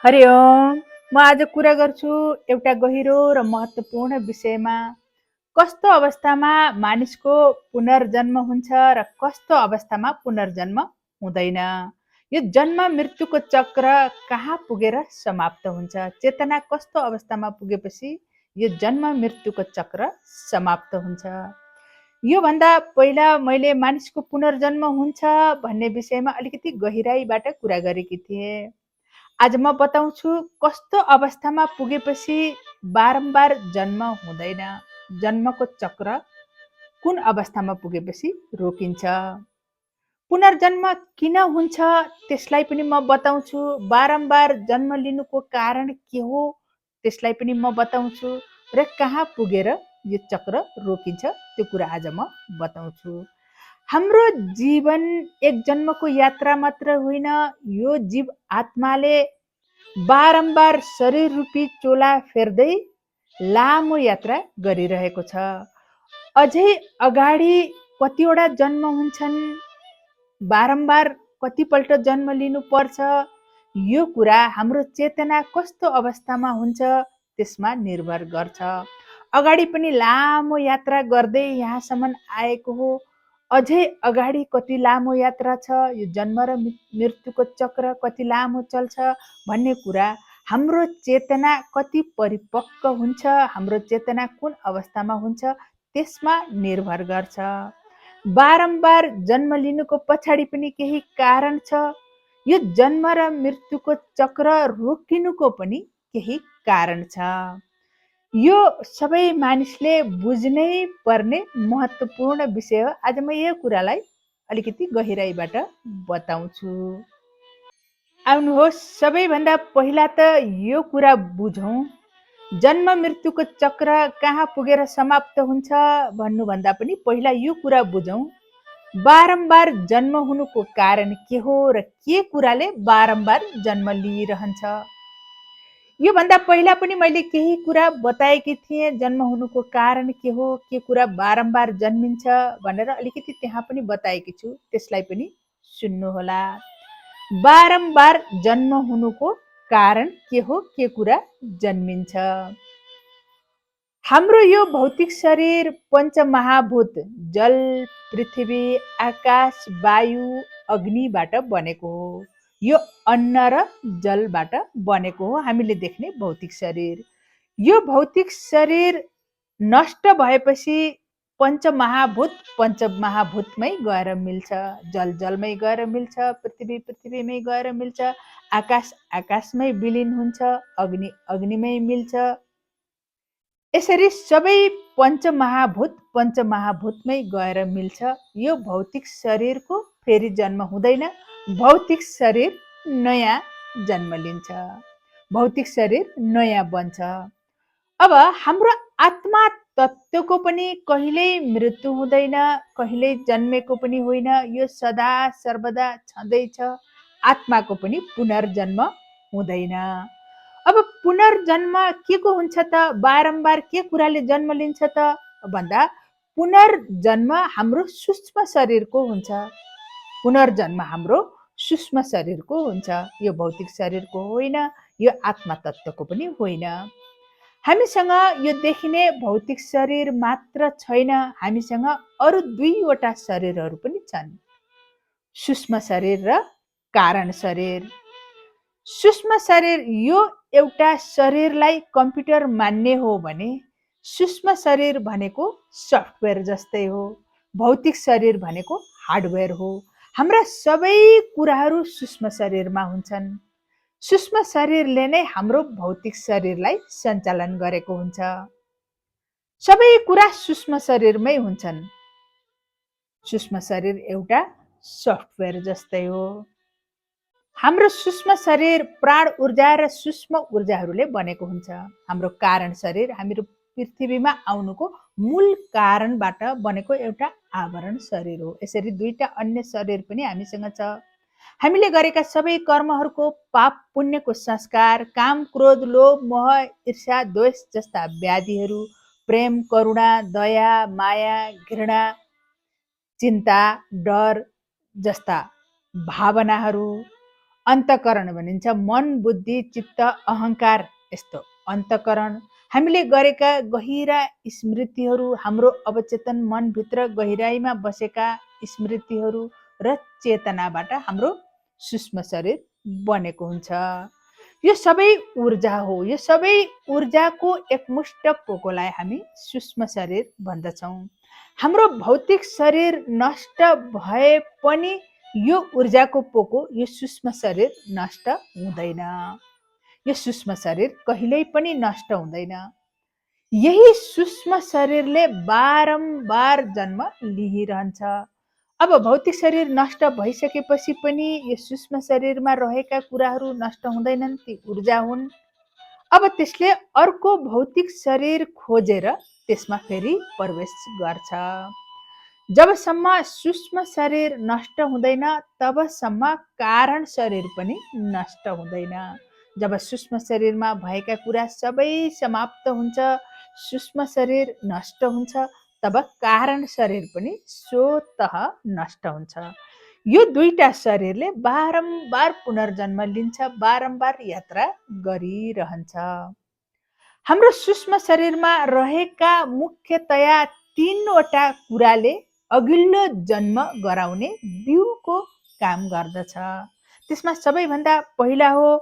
हरि ओम। म आज कुरा गर्छु एउटा गहिरो र महत्त्वपूर्ण विषयमा। कस्तो अवस्थामा मानिसको पुनर्जन्म हुन्छ र कस्तो अवस्थामा पुनर्जन्म हुँदैन। यो जन्म मृत्युको चक्र कहाँ पुगेर समाप्त हुन्छ? चेतना कस्तो अवस्थामा पुगेपछि यो जन्म मृत्युको चक्र समाप्त हुन्छ? योभन्दा पहिला मैले मानिसको पुनर्जन्म हुन्छ भन्ने विषयमा अलिकति गहिराईबाट कुरा गरेकी थिएँ। आज म बताउँछु कस्तो अवस्थामा पुगेपछि बारम्बार जन्म हुँदैन। जन्मको चक्र कुन अवस्थामा पुगेपछि रोकिन्छ। पुनर्जन्म किन हुन्छ त्यसलाई पनि म बताउँछु। बारम्बार जन्म लिनुको कारण के हो त्यसलाई पनि म बताउँछु र कहाँ पुगेर यो चक्र रोकिन्छ त्यो कुरा आज म बताउँछु। हाम्रो जीवन एक जन्मको यात्रा मात्र होइन, यो जीव आत्माले बारम्बार शरीर रूपी चोला फेर्दै लामो यात्रा गरिरहेको छ। अझै अगाडि कतिवटा जन्म हुन्छन्, बारम्बार कतिपल्ट जन्म लिनु पर्छ, यो कुरा हाम्रो चेतना कस्तो अवस्थामा हुन्छ त्यसमा निर्भर गर्छ। अगाडि पनि लामो यात्रा गर्दै यहाँसम्म आएको हो, अझै अगाडि कति लामो यात्रा छ, यो जन्म र मृत्युको चक्र कति लामो चल्छ भन्ने कुरा हाम्रो चेतना कति परिपक्व हुन्छ, हाम्रो चेतना कुन अवस्थामा हुन्छ त्यसमा निर्भर गर्छ। बारम्बार जन्म लिनुको पछाडि पनि केही कारण छ। यो जन्म र मृत्युको चक्र रोकिनुको पनि केही कारण छ। यो सबै मानिसले बुझ्नै पर्ने महत्त्वपूर्ण विषय हो। आज म यो कुरालाई अलिकति गहिराईबाट बताउँछु। आउनुहोस्, सबैभन्दा पहिला त यो कुरा बुझौँ, जन्म मृत्युको चक्र कहाँ पुगेर समाप्त हुन्छ भन्नुभन्दा पनि पहिला यो कुरा बुझौँ, बारम्बार जन्म हुनुको कारण के हो र के कुराले बारम्बार जन्म लिइरहन्छ। योभन्दा पहिला पनि मैले केही कुरा बताएकी थिएँ, जन्म हुनुको कारण के हो, के कुरा बारम्बार जन्मिन्छ भनेर अलिकति त्यहाँ पनि बताएकी छु, त्यसलाई पनि सुन्नुहोला। बारम्बार जन्म हुनुको कारण के हो, के कुरा जन्मिन्छ। हाम्रो यो भौतिक शरीर पञ्चमहाभूत जल, पृथ्वी, आकाश, वायु, अग्निबाट बनेको हो। यो अन्न र जलबाट बनेको हो हामीले देख्ने भौतिक शरीर। यो भौतिक शरीर नष्ट भएपछि पञ्चमहाभूतमै गएर मिल्छ। जल जलमै गएर मिल्छ, पृथ्वी पृथ्वीमै गएर मिल्छ, आकाश आकाशमै विलिन हुन्छ, अग्नि अग्निमै मिल्छ। यसरी सबै पञ्चमहाभूतमै गएर मिल्छ। यो भौतिक शरीरको फेरि जन्म हुँदैन, भौतिक शरीर नयाँ जन्म लिन्छ, भौतिक शरीर नयाँ बन्छ। अब हाम्रो आत्मा तत्त्वको पनि कहिल्यै मृत्यु हुँदैन, कहिल्यै जन्मेको पनि होइन, यो सदा सर्वदा छँदैछ। आत्माको पनि पुनर्जन्म हुँदैन। अब पुनर्जन्म के को हुन्छ त, बारम्बार के कुराले जन्म लिन्छ त भन्दा पुनर्जन्म हाम्रो सूक्ष्म शरीरको हुन्छ। पुनर्जन्म हाम्रो सूक्ष्म शरीरको हुन्छ, यो भौतिक शरीरको होइन, यो आत्मा तत्त्वको पनि होइन। हामीसँग यो देखिने भौतिक शरीर मात्र छैन, हामीसँग अरू दुईवटा शरीरहरू पनि छन्, सूक्ष्म शरीर र कारण शरीर। सूक्ष्म शरीर यो एउटा शरीरलाई कम्प्युटर मान्ने हो भने सूक्ष्म शरीर भनेको सफ्टवेयर जस्तै हो, भौतिक शरीर भनेको हार्डवेयर हो। हाम्रा सबै कुराहरू सूक्ष्म शरीरमा हुन्छन्। सूक्ष्म शरीरले नै हाम्रो भौतिक शरीरलाई सञ्चालन गरेको हुन्छ। सबै कुरा सूक्ष्म शरीरमै हुन्छन्। सूक्ष्म शरीर एउटा सफ्टवेयर जस्तै हो। हाम्रो सूक्ष्म शरीर प्राण ऊर्जा र सूक्ष्म ऊर्जाहरूले बनेको हुन्छ। हाम्रो कारण शरीर हाम्रो पृथ्वीमा आउनुको मूल कारणबाट बनेको एउटा आवरण शरीर हो। यसरी दुईटा अन्य शरीर पनि हामीसँग छ। हामीले गरेका सबै कर्महरूको पाप पुण्यको संस्कार, काम, क्रोध, लोभ, मोह, ईर्ष्या, द्वेष जस्ता व्याधिहरू, प्रेम, करुणा, दया, माया, घृणा, चिन्ता, डर जस्ता भावनाहरू, अन्तःकरण भनिन्छ मन बुद्धि चित्त अहङ्कार। यस्तो अन्तःकरण हामीले गरेका गहिरा स्मृतिहरू, हाम्रो अवचेतन मनभित्र गहिराइमा बसेका स्मृतिहरू र चेतनाबाट हाम्रो सूक्ष्म शरीर बनेको हुन्छ। यो सबै ऊर्जा हो। यो सबै ऊर्जाको एकमुष्ट पोकोलाई हामी सूक्ष्म शरीर भन्दछौँ। हाम्रो भौतिक शरीर नष्ट भए पनि यो ऊर्जाको पोको, यो सूक्ष्म शरीर नष्ट हुँदैन। यो सूक्ष्म शरीर कहिल्यै पनि नष्ट हुँदैन। यही सूक्ष्म शरीरले बारम्बार जन्म लिइरहन्छ। अब भौतिक शरीर नष्ट भइसकेपछि पनि यो सूक्ष्म शरीरमा रहेका कुराहरू नष्ट हुँदैनन्, ती ऊर्जा हुन्। अब त्यसले अर्को भौतिक शरीर खोजेर त्यसमा फेरि प्रवेश गर्छ। जबसम्म सूक्ष्म शरीर नष्ट हुँदैन तबसम्म कारण शरीर पनि नष्ट हुँदैन। जब सूक्ष्म शरीरमा भएका कुरा सबै समाप्त हुन्छ, सूक्ष्म शरीर नष्ट हुन्छ, तब कारण शरीर पनि स्वतः नष्ट हुन्छ। यो दुईटा शरीरले बारम्बार पुनर्जन्म लिन्छ, बारम्बार यात्रा गरिरहन्छ। हाम्रो सूक्ष्म शरीरमा रहेका मुख्यतया 3वटा कुराले अघिल्लो जन्म गराउने बिउको काम गर्दछ। त्यसमा सबैभन्दा पहिला हो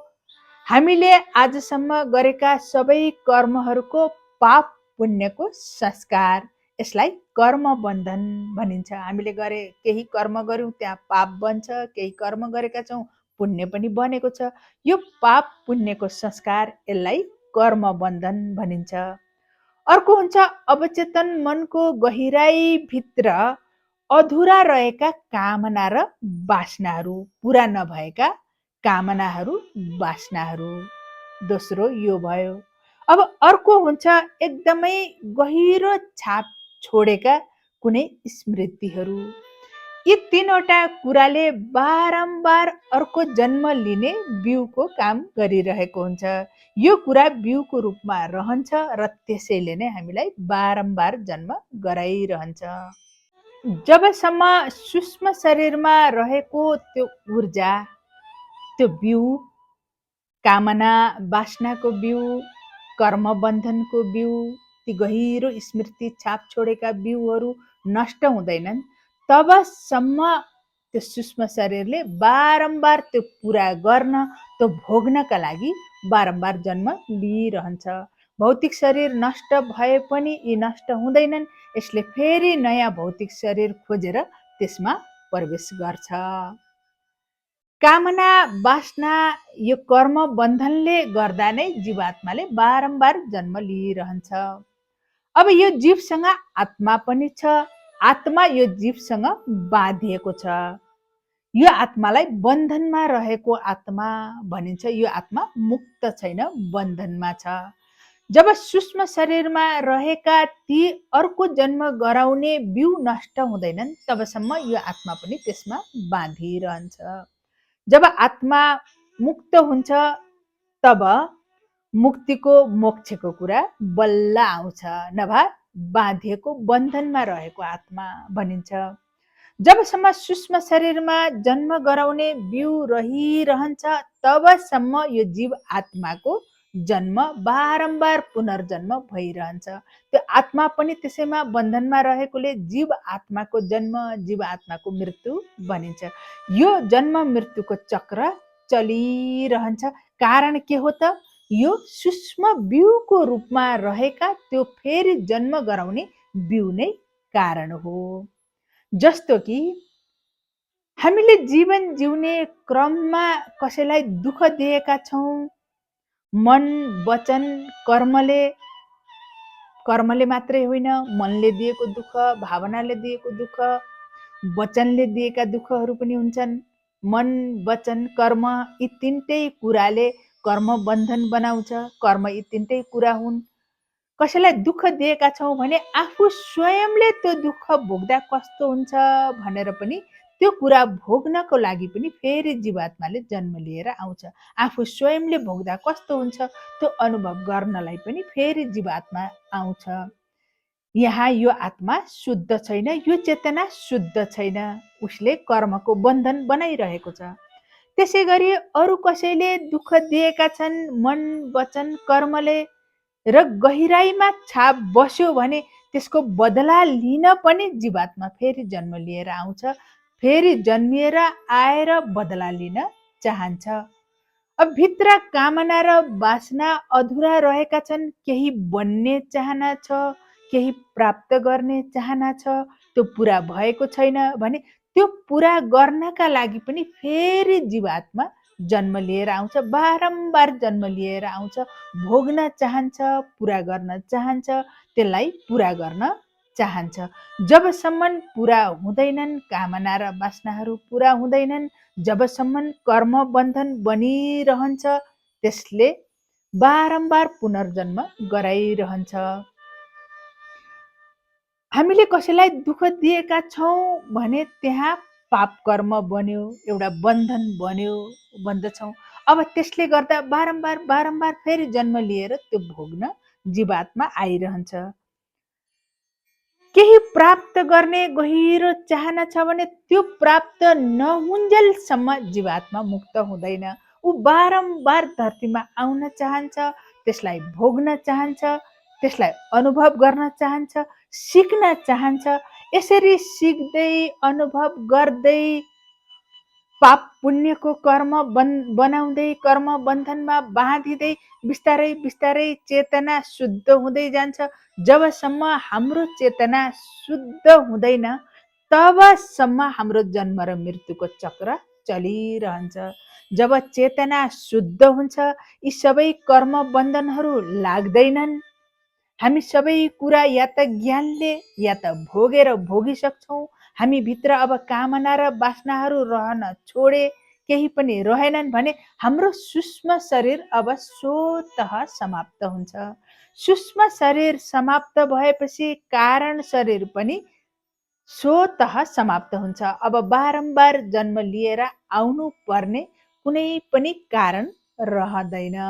हामीले आजसम्म गरेका सबै कर्महरूको पाप पुण्यको संस्कार। यसलाई कर्म बन्धन भनिन्छ। हामीले गरे केही कर्म गर्यौँ त्यहाँ पाप बन्छ, केही कर्म गरेका छौँ पुण्य पनि बनेको छ। यो पाप पुण्यको संस्कार, यसलाई कर्म बन्धन भनिन्छ। अर्को हुन्छ अवचेतन मनको गहिराइभित्र अधुरा रहेका कामना र वासनाहरू, पुरा नभएका कामनाहरू वासनाहरू। दोस्रो यो भयो। अब अर्को हुन्छ एकदमै गहिरो छाप छोडेका कुनै स्मृतिहरू। यी 3वटा कुराले बारम्बार अर्को जन्म लिने बिउको काम गरिरहेको हुन्छ। यो कुरा बिउको रूपमा रहन्छ र त्यसैले नै हामीलाई बारम्बार जन्म गराइरहन्छ। जबसम्म सूक्ष्म शरीरमा रहेको त्यो ऊर्जा, त्यो बिउ, कामना वासनाको बिउ, कर्म बन्धनको बिउ, ती गहिरो स्मृति छाप छोडेका बिउहरू नष्ट हुँदैनन् तबसम्म त्यो सूक्ष्म शरीरले बारम्बार त्यो पुरा गर्न, त्यो भोग्नका लागि बारम्बार जन्म लिइरहन्छ। भौतिक शरीर नष्ट भए पनि यी नष्ट हुँदैनन्, यसले फेरि नयाँ भौतिक शरीर खोजेर त्यसमा प्रवेश गर्छ। कामना वासना यो कर्म बन्धनले गर्दा नै जीवात्माले बारम्बार जन्म लिइरहन्छ। अब यो जीवसँग आत्मा पनि छ। आत्मा यो जीवसँग बाँधिएको छ। यो आत्मालाई बन्धनमा रहेको आत्मा भनिन्छ। यो आत्मा मुक्त छैन, बन्धनमा छ। जब सूक्ष्म शरीरमा रहेका ती अर्को जन्म गराउने बिउ नष्ट हुँदैनन् तबसम्म यो आत्मा पनि त्यसमा बाँधिरहन्छ। जब आत्मा मुक्त हुन्छ तब मुक्तिको मोक्षको कुरा बल्ल आउँछ, नभए बाँधिएको बन्धनमा रहेको आत्मा भनिन्छ। जबसम्म सूक्ष्म शरीरमा जन्म गराउने बिउ रहिरहन्छ तबसम्म यो जीव आत्माको जन्म बारम्बार पुनर्जन्म भइरहन्छ। त्यो आत्मा पनि त्यसैमा बन्धनमा रहेकोले जीव आत्माको जन्म, जीव आत्माको मृत्यु भनिन्छ। यो जन्म मृत्युको चक्र चलिरहन्छ। कारण के हो त? यो सूक्ष्म बिउको रूपमा रहेका त्यो फेरि जन्म गराउने बिउ नै कारण हो। जस्तो कि हामीले जीवन जिउने क्रममा कसैलाई दुःख दिएका छौँ, मन वचन कर्मले मात्रै होइन, मनले दिएको दुःख, भावनाले दिएको दुःख, वचनले दिएका दुःखहरू पनि हुन्छन्। मन वचन कर्म यी 3टै कुराले कर्म बन्धन बनाउँछ। कर्म यी 3टै कुरा हुन्। कसैलाई दुःख दिएका छौँ भने आफू स्वयंले त्यो दुःख भोग्दा कस्तो हुन्छ भनेर पनि त्यो कुरा भोग्नको लागि पनि फेरि जीवात्माले जन्म लिएर आउँछ। आफू स्वयंले भोग्दा कस्तो हुन्छ त्यो अनुभव गर्नलाई पनि फेरि जीवात्मा आउँछ। यहाँ यो आत्मा शुद्ध छैन, यो चेतना शुद्ध छैन, उसले कर्मको बन्धन बनाइरहेको छ। त्यसै गरी अरू कसैले दुःख दिएका छन् मन वचन कर्मले र गहिराईमा छाप बस्यो भने त्यसको बदला लिन पनि जीवात्मा फेरि जन्म लिएर आउँछ, फेरि जन्मिएर आएर बदला लिन चाहन्छ। अब भित्र कामना र वासना अधुरा रहेका छन्, केही बन्ने चाहना छ, केही प्राप्त गर्ने चाहना छ, त्यो पुरा भएको छैन भने त्यो पुरा गर्नका लागि पनि फेरि जीवात्मा जन्म लिएर आउँछ, बारम्बार जन्म लिएर आउँछ, भोग्न चाहन्छ, पुरा गर्न चाहन्छ, त्यसलाई पुरा गर्न चाहन्छ। जबसम्म पुरा हुँदैनन् कामना र वासनाहरू पुरा हुँदैनन्, जबसम्म कर्म बन्धन बनिरहन्छ, त्यसले बारम्बार पुनर्जन्म गराइरहन्छ। हामीले कसैलाई दुःख दिएका छौँ भने त्यहाँ पाप कर्म बन्यो, एउटा बन्धन बन्यो, बन्दछौँ। अब त्यसले गर्दा बारम्बार बारम्बार फेरि जन्म लिएर त्यो भोग्न जीवात्मा आइरहन्छ। केही प्राप्त गर्ने गहिरो चाहना छ भने त्यो प्राप्त नहुन्जेलसम्म जीवात्मा मुक्त हुँदैन। ऊ बारम्बार धरतीमा आउन चाहन्छ, त्यसलाई भोग्न चाहन्छ, त्यसलाई अनुभव गर्न चाहन्छ, सिक्न चाहन्छ। यसरी सिक्दै अनुभव गर्दै पाप पुण्यको कर्म बनाउँदै कर्म बन्धनमा बाँधिँदै बिस्तारै बिस्तारै चेतना शुद्ध हुँदै जान्छ। जबसम्म हाम्रो चेतना शुद्ध हुँदैन तबसम्म हाम्रो जन्म र मृत्युको चक्र चलिरहन्छ। जब चेतना शुद्ध हुन्छ यी सबै कर्म बन्धनहरू लाग्दैनन्। हामी सबै कुरा या त ज्ञानले या त भोगेर भोगिसक्छौँ। हामी भित्र अब कामना र वासनाहरू रहन छोडे, केही पनि रहेनन् भने हाम्रो सूक्ष्म शरीर अब स्वतः समाप्त हुन्छ। सूक्ष्म शरीर समाप्त भएपछि कारण शरीर पनि स्वतः समाप्त हुन्छ। अब बारम्बार जन्म लिएर आउनु पर्ने कुनै पनि कारण रहँदैन।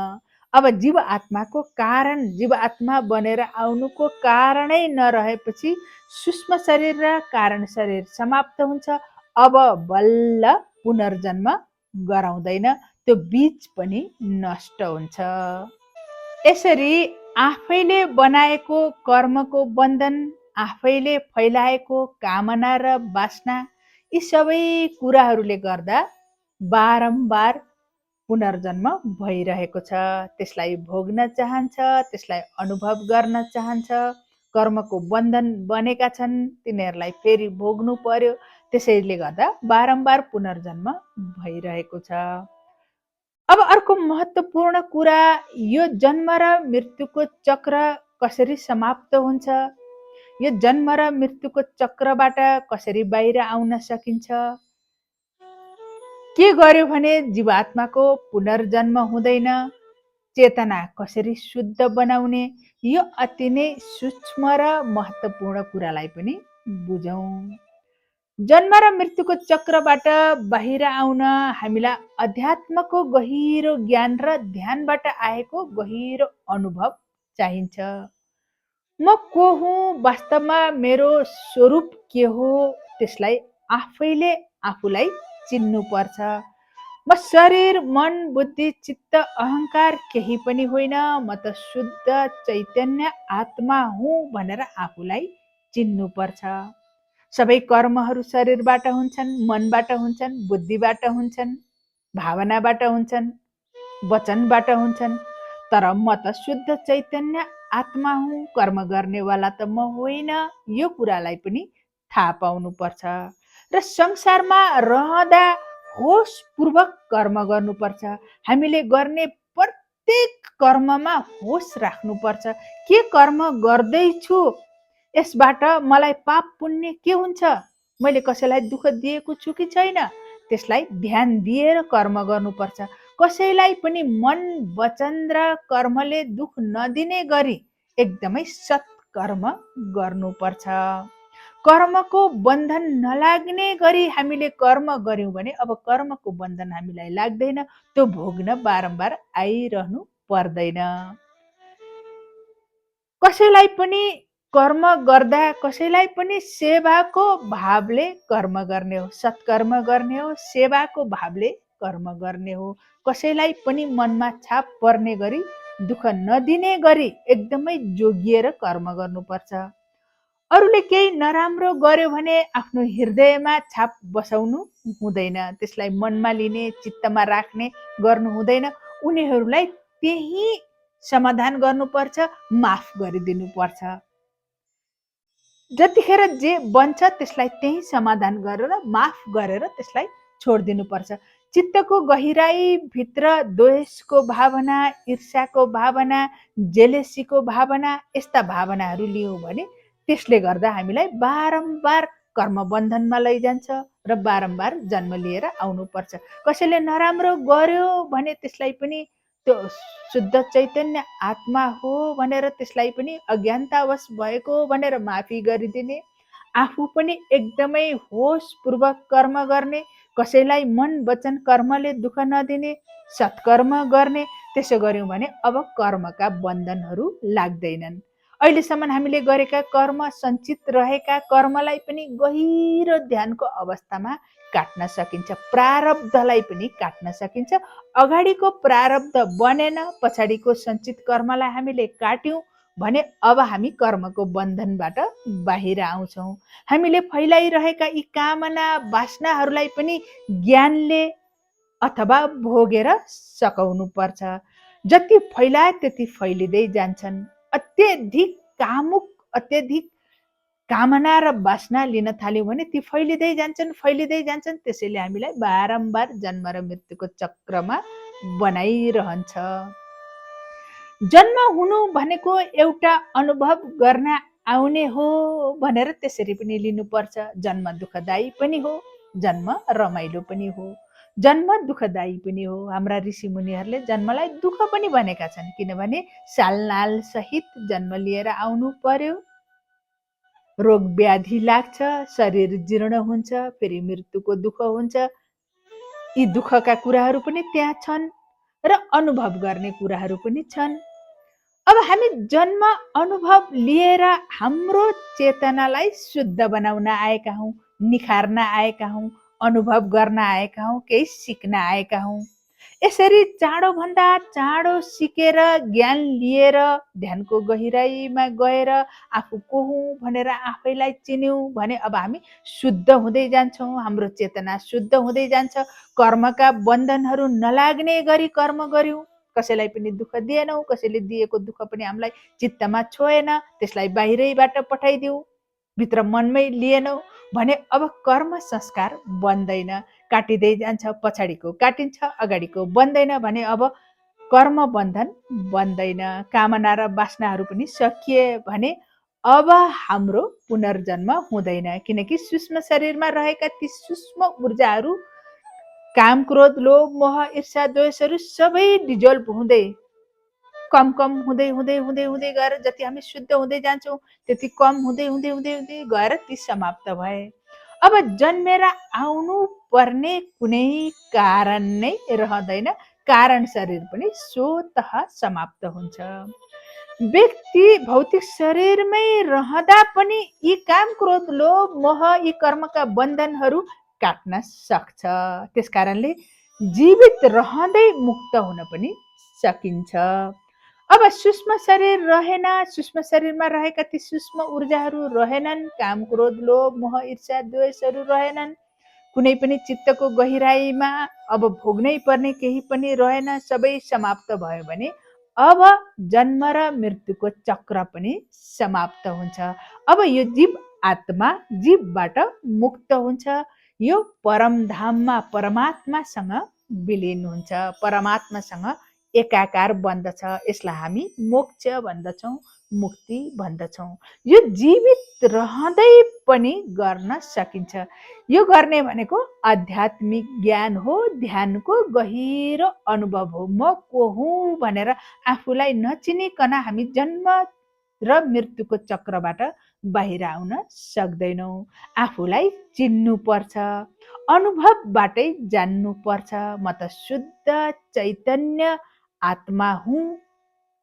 अब जीव आत्माको कारण, जीव आत्मा बनेर आउनुको कारणै नरहेपछि सूक्ष्म शरीर र कारण शरीर समाप्त हुन्छ। अब बल्ल पुनर्जन्म गराउँदैन, त्यो बीज पनि नष्ट हुन्छ। यसरी आफैले बनाएको कर्मको बन्धन, आफैले फैलाएको कामना र वासना, यी सबै कुराहरूले गर्दा बारम्बार पुनर्जन्म भइरहेको छ। त्यसलाई भोग्न चाहन्छ, त्यसलाई अनुभव गर्न चाहन्छ। कर्मको बन्धन बनेका छन्, तिनीहरूलाई फेरि भोग्नु पर्यो। त्यसैले गर्दा बारम्बार पुनर्जन्म भइरहेको छ। अब अर्को महत्त्वपूर्ण कुरा, यो जन्म र मृत्युको चक्र कसरी समाप्त हुन्छ, यो जन्म र मृत्युको चक्रबाट कसरी बाहिर आउन सकिन्छ, के गर्यो भने जीवात्माको पुनर्जन्म हुँदैन, चेतना कसरी शुद्ध बनाउने, यो अति नै सूक्ष्म र महत्त्वपूर्ण कुरालाई पनि बुझौँ। जन्म र मृत्युको चक्रबाट बाहिर आउन हामीलाई अध्यात्मको गहिरो ज्ञान र ध्यानबाट आएको गहिरो अनुभव चाहिन्छ। म को हुँ, वास्तवमा मेरो स्वरूप के हो, त्यसलाई आफैले आफूलाई चिन्नुपर्छ। म शरीर मन बुद्धि चित्त अहङ्कार केही पनि होइन, म त शुद्ध चैतन्य आत्मा हुँ भनेर आफूलाई चिन्नुपर्छ। सबै कर्महरू शरीरबाट हुन्छन्, मनबाट हुन्छन्, बुद्धिबाट हुन्छन्, भावनाबाट हुन्छन्, वचनबाट हुन्छन्। तर म त शुद्ध चैतन्य आत्मा हुँ, कर्म गर्नेवाला त म होइन। यो कुरालाई पनि थाहा पाउनुपर्छ र संसारमा रहँदा होसपूर्वक कर्म गर्नुपर्छ। हामीले गर्ने प्रत्येक कर्ममा होस राख्नुपर्छ। के कर्म गर्दैछु, यसबाट मलाई पाप पुण्य के हुन्छ, मैले कसैलाई दुःख दिएको छु कि छैन, त्यसलाई ध्यान दिएर कर्म गर्नुपर्छ। कसैलाई पनि मन वचन र कर्मले दुःख नदिने गरी एकदमै सत्कर्म गर्नुपर्छ। कर्मको बन्धन नलाग्ने गरी हामीले कर्म गर्यौँ भने अब कर्मको बन्धन हामीलाई लाग्दैन, त्यो भोग्न बारम्बार आइरहनु पर्दैन। कसैलाई पनि कर्म गर्दा कसैलाई पनि सेवाको भावले कर्म गर्ने हो, सत्कर्म गर्ने हो, सेवाको भावले कर्म गर्ने हो। कसैलाई पनि मनमा छाप पर्ने गरी दुःख नदिने गरी एकदमै जोगिएर कर्म गर्नुपर्छ। अरूले केही नराम्रो गर्यो भने आफ्नो हृदयमा छाप बसाउनु हुँदैन, त्यसलाई मनमा लिने चित्तमा राख्ने गर्नु हुँदैन। उनीहरूलाई त्यही समाधान गर्नुपर्छ, माफ गरिदिनु पर्छ। जतिखेर जे बन्छ त्यसलाई त्यही समाधान गरेर माफ गरेर त्यसलाई छोडिदिनुपर्छ। चित्तको गहिराईभित्र द्वेषको भावना, ईर्ष्याको भावना, जेलेसीको भावना, यस्ता भावनाहरू लियौँ भने त्यसले गर्दा हामीलाई बारम्बार कर्म बन्धनमा लैजान्छ र बारम्बार जन्म लिएर आउनुपर्छ। कसैले नराम्रो गर्यो भने त्यसलाई पनि त्यो शुद्ध चैतन्य आत्मा हो भनेर त्यसलाई पनि अज्ञानतावश भएको भनेर माफी गरिदिने, आफू पनि एकदमै होसपूर्वक कर्म गर्ने, कसैलाई मन वचन कर्मले दुःख नदिने, सत्कर्म गर्ने। त्यसो गर्यौँ भने अब कर्मका बन्धनहरू लाग्दैनन्। अहिलेसम्म हामीले गरेका कर्म, सञ्चित रहेका कर्मलाई पनि गहिरो ध्यानको अवस्थामा काट्न सकिन्छ, प्रारब्धलाई पनि काट्न सकिन्छ। अगाडिको प्रारब्ध बनेन, पछाडिको सञ्चित कर्मलाई हामीले काट्यौँ भने अब हामी कर्मको बन्धनबाट बाहिर आउँछौँ। हामीले फैलाइरहेका यी कामना वासनाहरूलाई पनि ज्ञानले अथवा भोगेर सकाउनु पर्छ। जति फैलाए त्यति फैलिँदै जान्छन्। अत्यधिक कामुक, अत्यधिक कामना र वासना लिन थाल्यौँ भने ती फैलिँदै जान्छन्। त्यसैले हामीलाई बारम्बार जन्म र मृत्युको चक्रमा बनाइरहन्छ। जन्म हुनु भनेको एउटा अनुभव गर्न आउने हो भनेर त्यसरी पनि लिनुपर्छ। जन्म दुःखदायी पनि हो, जन्म रमाइलो पनि हो। जन्म दुःखदायी पनि हो। हाम्रा ऋषि मुनिहरूले जन्मलाई दुःख पनि भनेका छन्, किनभने सालनाल सहित जन्म लिएर आउनु पर्यो, रोग व्याधि लाग्छ, शरीर जीर्ण हुन्छ, फेरि मृत्युको दुःख हुन्छ। यी दुःखका कुराहरू पनि त्यहाँ छन् र अनुभव गर्ने कुराहरू पनि छन्। अब हामी जन्म अनुभव लिएर हाम्रो चेतनालाई शुद्ध बनाउन आएका हौँ, निखार्न आएका हौँ, अनुभव गर्न आएका हौँ, केही सिक्न आएका हौँ। यसरी चाँडोभन्दा चाँडो सिकेर ज्ञान लिएर ध्यानको गहिराईमा गएर आफू को हुँ भनेर आफैलाई चिन्यौँ भने अब हामी शुद्ध हुँदै जान्छौँ, हाम्रो चेतना शुद्ध हुँदै जान्छ। कर्मका बन्धनहरू नलाग्ने गरी कर्म गर्यौँ, कसैलाई पनि दुःख दिएनौँ, कसैले दिएको दुःख पनि हामीलाई चित्तमा छोएन, त्यसलाई बाहिरैबाट पठाइदिउँ, भित्र मनमै लिएनौँ भने अब कर्म संस्कार बन्दैन, काटिँदै जान्छ। पछाडिको काटिन्छ, अगाडिको बन्दैन भने अब कर्म बन्धन बन्दैन। कामना र वासनाहरू पनि सकिए भने अब हाम्रो पुनर्जन्म हुँदैन, किनकि सूक्ष्म शरीरमा रहेका ती सूक्ष्म ऊर्जाहरू काम, क्रोध, लोभ, मोह, ईर्ष्या, द्वेषहरू सबै डिजोल्भ हुँदै कम हुँदै गएर जति हामी शुद्ध हुँदै जान्छौँ त्यति कम हुँदै गएर ती समाप्त भए। अब जन्मेर आउनु पर्ने कुनै कारण नै रहँदैन, कारण शरीर पनि स्वतः समाप्त हुन्छ। व्यक्ति भौतिक शरीरमै रहँदा पनि यी काम, क्रोध, लोभ, मोह, यी कर्मका बन्धनहरू काट्न सक्छ। त्यसकारणले जीवित रहँदै मुक्त हुन पनि सकिन्छ। अब सूक्ष्म शरीर रहेन, सूक्ष्म शरीरमा रहेका ती सूक्ष्म ऊर्जाहरू रहेनन्, काम, क्रोध, लोभ, मोह, ईर्ष्या, द्वेषहरू रहेनन्, कुनै पनि चित्तको गहिराईमा अब भोग्नै पर्ने केही पनि रहेन, सबै समाप्त भयो भने अब जन्म र मृत्युको चक्र पनि समाप्त हुन्छ। अब यो जीव आत्मा जीवबाट मुक्त हुन्छ, यो परमधाममा परमात्मासँग विलिन हुन्छ, परमात्मासँग एकाकार बन्दछ। यसलाई हामी मोक्ष भन्दछौँ, मुक्ति भन्दछौँ। यो जीवित रहँदै पनि गर्न सकिन्छ। यो गर्ने भनेको आध्यात्मिक ज्ञान हो, ध्यानको गहिरो अनुभव हो। म को हुँ भनेर आफूलाई नचिनिकन हामी जन्म र मृत्युको चक्रबाट बाहिर आउन सक्दैनौँ। आफूलाई चिन्नुपर्छ, अनुभवबाटै जान्नुपर्छ। म त शुद्ध चैतन्य आत्मा हुँ,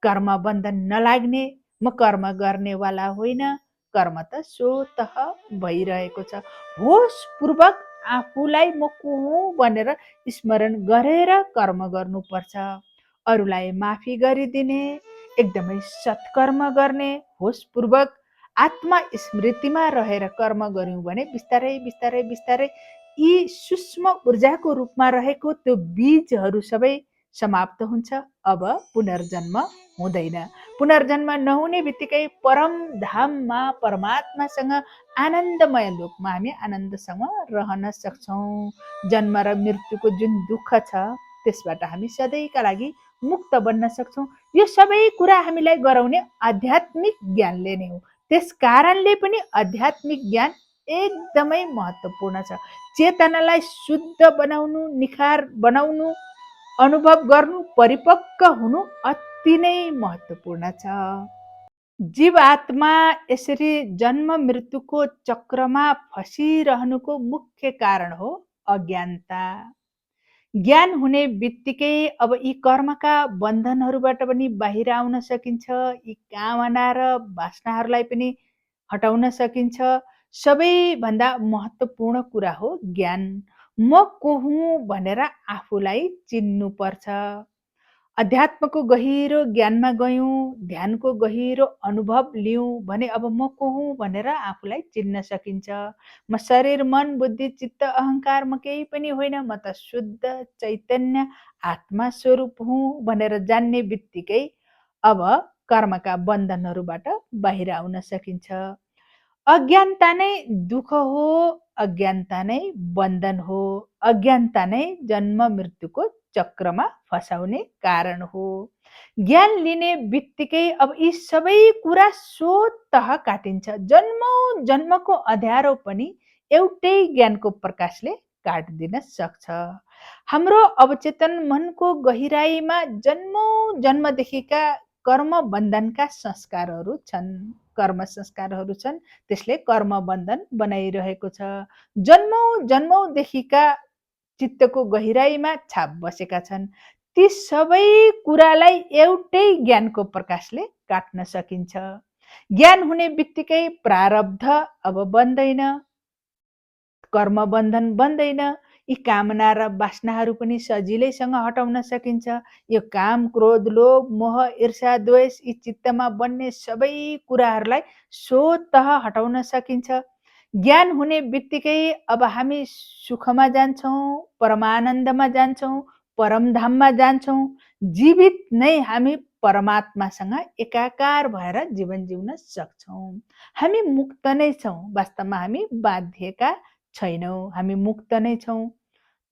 कर्म बन्धन नलाग्ने, म कर्म गर्नेवाला होइन, कर्म त स्वतः भइरहेको छ। होसपूर्वक आफूलाई म को हुँ भनेर स्मरण गरेर कर्म गर्नुपर्छ। अरूलाई माफी गरिदिने, एकदमै सत्कर्म गर्ने, होसपूर्वक आत्मा स्मृतिमा रहेर कर्म गर्यौँ भने बिस्तारै बिस्तारै बिस्तारै यी सूक्ष्म ऊर्जाको रूपमा रहेको त्यो बीजहरू सबै समाप्त हुन्छ। अब पुनर्जन्म हुँदैन। पुनर्जन्म नहुने बित्तिकै परम धाममा परमात्मासँग आनन्दमय लोकमा हामी आनन्दसँग रहन सक्छौँ। जन्म र मृत्युको जुन दुःख छ त्यसबाट हामी सधैँका लागि मुक्त बन्न सक्छौँ। यो सबै कुरा हामीलाई गराउने आध्यात्मिक ज्ञानले नै हो। त्यस कारणले पनि आध्यात्मिक ज्ञान एकदमै महत्त्वपूर्ण छ। चेतनालाई शुद्ध बनाउनु, निखार बनाउनु, अनुभव गर्नु, परिपक्व हुनु अति नै महत्त्वपूर्ण छ। जीवात्मा यसरी जन्म मृत्युको चक्रमा फसिरहनुको मुख्य कारण हो अज्ञानता। ज्ञान हुने बित्तिकै अब यी कर्मका बन्धनहरूबाट पनि बाहिर आउन सकिन्छ। यी कामना र वासनाहरूलाई पनि हटाउन सकिन्छ। सबैभन्दा महत्त्वपूर्ण कुरा हो ज्ञान। म को हुँ भनेर आफूलाई चिन्नुपर्छ। अध्यात्मको गहिरो ज्ञानमा गयौँ, ध्यानको गहिरो अनुभव लियौँ भने अब म को हुँ भनेर आफूलाई चिन्न सकिन्छ। म शरीर, मन, बुद्धि, चित्त, अहङ्कार म केही पनि होइन, म त शुद्ध चैतन्य आत्मा स्वरूप हुँ भनेर जान्ने बित्तिकै अब कर्मका बन्धनहरूबाट बाहिर आउन सकिन्छ। अज्ञानता नै दुःख हो, अज्ञानता नै बन्धन हो, अज्ञानता नै जन्म मृत्युको चक्रमा फसाउने कारण हो। ज्ञान लिने बित्तिकै अब यी सबै कुरा स्वतः काटिन्छ। जन्मौँ जन्मको अँध्यारो पनि एउटै ज्ञानको प्रकाशले काटिदिन सक्छ। हाम्रो अवचेतन मनको गहिराईमा जन्मौँ जन्मदेखिका कर्म बन्धनका संस्कारहरू छन्, कर्म संस्कारहरू छन्। त्यसले कर्म बन्धन बनाइरहेको छ। जन्मौँ जन्मौँदेखिका चित्तको गहिराईमा छाप बसेका छन्। ती सबै कुरालाई एउटै ज्ञानको प्रकाशले काट्न सकिन्छ। ज्ञान हुने बित्तिकै प्रारब्ध अब बन्दैन, कर्म बन्धन बन्दैन। यी कामना र वासनाहरू पनि सजिलैसँग हटाउन सकिन्छ। यो काम, क्रोध, लोभ, मोह, ईर्ष्या, द्वेष यी चित्तमा बन्ने सबै कुराहरूलाई स्वतः हटाउन सकिन्छ। ज्ञान हुने बित्तिकै अब हामी सुखमा जान्छौँ, परमानन्दमा जान्छौँ, परमधाममा जान्छौँ। जीवित नै हामी परमात्मासँग एकाकार भएर जीवन जिउन सक्छौँ। हामी मुक्त नै छौँ। वास्तवमा हामी बाध्यका छैनौँ, हामी मुक्त नै छौँ।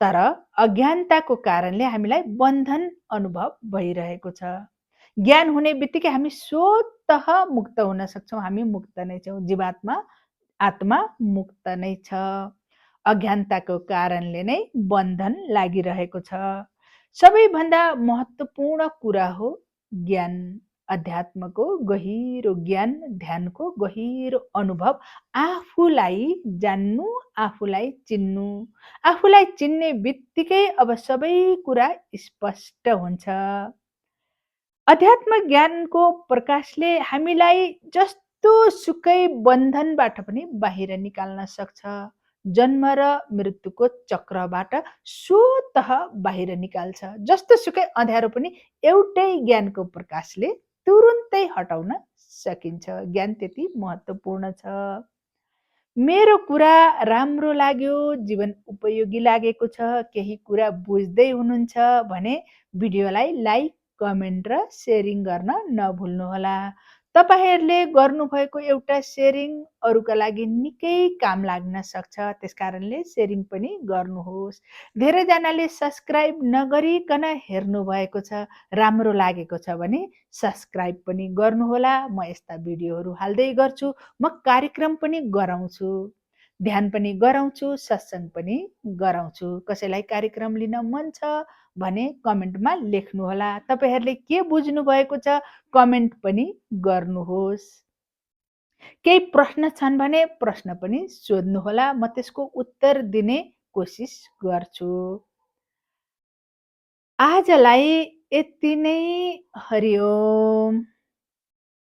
तर अज्ञानताको कारणले हामीलाई बन्धन अनुभव भइरहेको छ। ज्ञान हुने बित्तिकै हामी स्वतः मुक्त हुन सक्छौँ। हामी मुक्त नै छौँ। जीवात्मा आत्मा मुक्त नै छ। अज्ञानताको कारणले नै बन्धन लागिरहेको छ। सबैभन्दा महत्त्वपूर्ण कुरा हो ज्ञान। अध्यात्मको गहिरो ज्ञान, ध्यानको गहिरो अनुभव, आफूलाई जान्नु, आफूलाई चिन्नु। आफूलाई चिन्ने बित्तिकै अब सबै कुरा स्पष्ट हुन्छ। अध्यात्म ज्ञानको प्रकाशले हामीलाई जस्तो सुकै बन्धनबाट पनि बाहिर निकाल्न सक्छ। जन्म र मृत्युको चक्रबाट स्वतः बाहिर निकाल्छ। जस्तो सुकै अँध्यारो पनि एउटै ज्ञानको प्रकाशले तुरुन्तै हटाउन सकिन्छ। ज्ञान त्यति महत्त्वपूर्ण छ। मेरो कुरा राम्रो लाग्यो, जीवन उपयोगी लागेको छ, केही कुरा बुझ्दै हुनुहुन्छ भने भिडियोलाई लाइक, कमेन्ट र सेयरिङ गर्न नभुल्नुहोला। तपाईँहरूले गर्नुभएको एउटा सेयरिङ अरूका लागि निकै काम लाग्न सक्छ। त्यसकारणले सेयरिङ पनि गर्नुहोस्। धेरैजनाले सब्स्क्राइब नगरिकन हेर्नु भएको छ। राम्रो लागेको छ भने सब्स्क्राइब पनि गर्नुहोला। म यस्ता भिडियोहरू हाल्दै गर्छु। म कार्यक्रम पनि गराउँछु, ध्यान पनि गराउँछु, सत्सङ्ग पनि गराउँछु। कसैलाई कार्यक्रम लिन मन छ भने कमेन्टमा लेख्नुहोला। तपाईँहरूले के बुझ्नु भएको छ कमेन्ट पनि गर्नुहोस्। केही प्रश्न छन् भने प्रश्न पनि सोध्नुहोला। म त्यसको उत्तर दिने कोसिस गर्छु। आजलाई यति नै। हरि ओम।